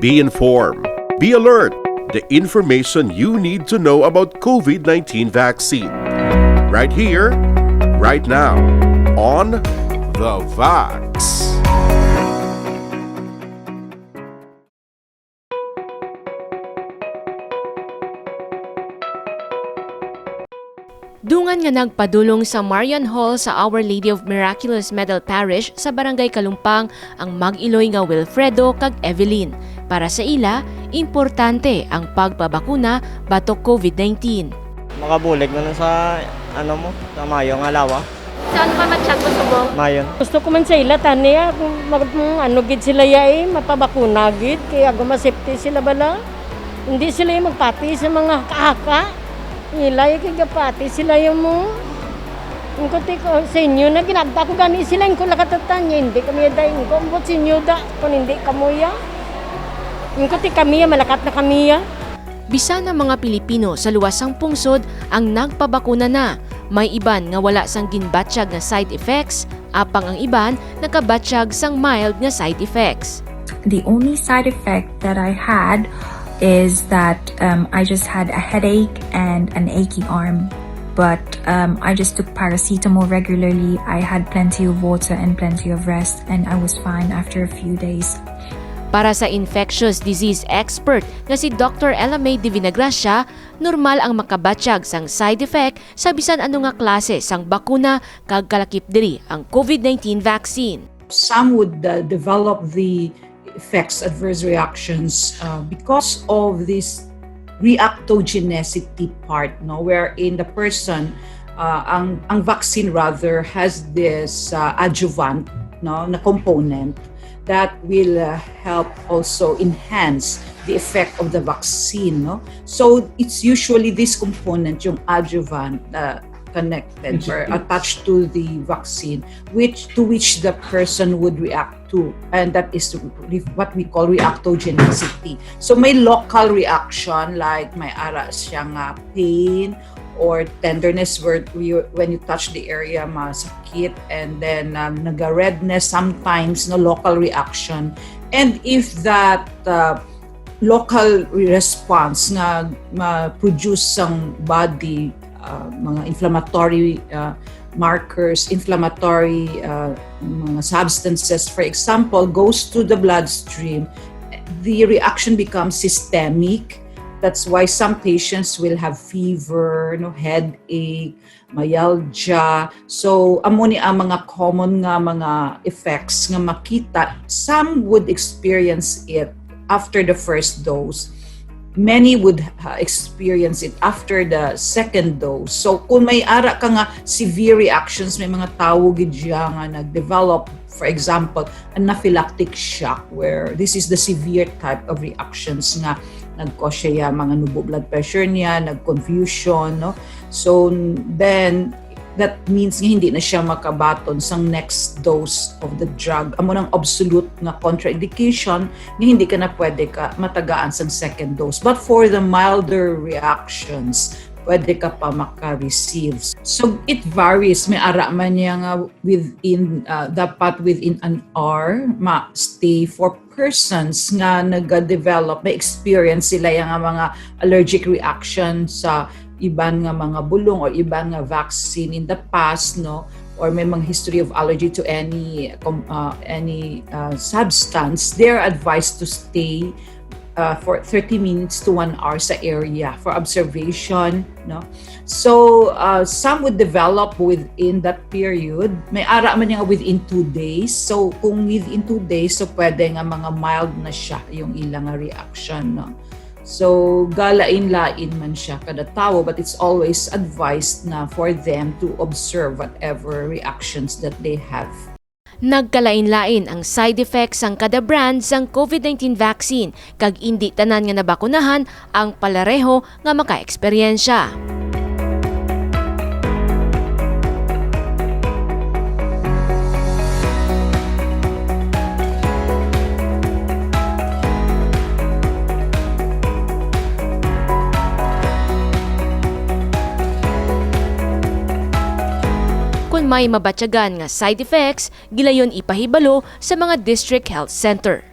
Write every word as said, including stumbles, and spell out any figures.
Be informed. Be alert. The information you need to know about COVID nineteen vaccine. Right here, right now, on The Vax. Dungan nga nagpadulong sa Marian Hall sa Our Lady of Miraculous Medal Parish sa Barangay Kalumpang ang mag-iloy nga Wilfredo kag Evelyn. Para sa ila, importante ang pagpabakuna batok COVID nineteen. Makabulig na lang sa, ano mo, sa mayo nga lawa. Saan ka matsyag mo subong? Mayon. Gusto ko man sa ila, tani, ah, kung mag-, kung ano gid sila ya, eh, mapabakuna gid, kay agod ma-safety sila bala. Hindi sila yung magpati sa mga kaaka. Nila yung kigapati sila yung mo. Ingko ti ko sa inyo na ginagda ko gani sila, ingko lakatatanya, hindi kami da, ingko ambot sa inyo da, kung hindi kamo ya. Ingko ti kami ya, malakat na kami ya. Bisan ang mga Pilipino sa luwas sang pungsod ang nagpabakuna na, may iban nga wala sang ginbatyag nga side effects, apang ang iban nakabatyag sang mild nga side effects. The only side effect that I had is that, um, I just had a headache and an achy arm. But, um, I just took paracetamol regularly. I had plenty of water and plenty of rest, and I was fine after a few days. Para sa infectious disease expert nga si Doctor Ella May de Vinagracia, normal ang makabatyag sang side effect sa bisan ano nga klase sang bakuna, kag kalakip diri ang COVID nineteen vaccine. Some would, uh, develop the effects, adverse reactions, uh, because of this reactogenicity part, no, wherein the person, uh, ang, ang vaccine rather has this, uh, adjuvant, no, na component that will, uh, help also enhance the effect of the vaccine, no? So, it's usually this component, yung adjuvant, uh, connected or attached to the vaccine, which, to which the person would react to, and that is re-, what we call reactogenicity. So, may local reaction, like may ara siya nga pain or tenderness where you, when you touch the area, masakit, and then, um, naga-redness sometimes, no, local reaction. And if that, uh, local re-, response nga ma-produce sang body, uh, mga inflammatory, uh, markers, inflammatory, uh, mga substances, for example, goes to the bloodstream, the reaction becomes systemic. That's why some patients will have fever, no, headache, myalgia. So, amo ni ang mga common nga mga effects nga makita. Some would experience it after the first dose. Many would, uh, experience it after the second dose. So, kung may ara ka nga severe reactions, may mga tawo gid siya nga nag-develop, for example, anaphylactic shock, where this is the severe type of reactions nga nag-cause siya mga nubo blood pressure niya, nag-confusion, no? So, then, that means nga hindi na siya makabaton sang next dose of the drug. Amo nang absolute nga contraindication nga hindi ka na pwede ka matagaan sang second dose. But for the milder reactions, pwede ka pa maka-receive. So, it varies. May ara man niya nga within, uh, dapat within an hour, ma-stay for persons nga nagadevelop, may experience sila yang nga mga allergic reaction sa iban nga mga bulong or iban nga vaccine in the past, no? Or may mga history of allergy to any, com-, uh, any, uh, substance, they're advised to stay, uh, for thirty minutes to one hour sa area for observation, no? So, uh, some would develop within that period. May ara man nga within two days. So, kung within two days, so pwede nga mga mild na siya yung ilang nga reaction, no? So, galain-lain man siya kada tawo, but it's always advised na for them to observe whatever reactions that they have. Nagkalain-lain ang side effects sang kada brand sang COVID nineteen vaccine, kag indi tanan nga nabakunahan ang palareho nga makaeksperyensya. Kon may mabatyagan nga side effects, gilayon ipahibalo sa mga district health center.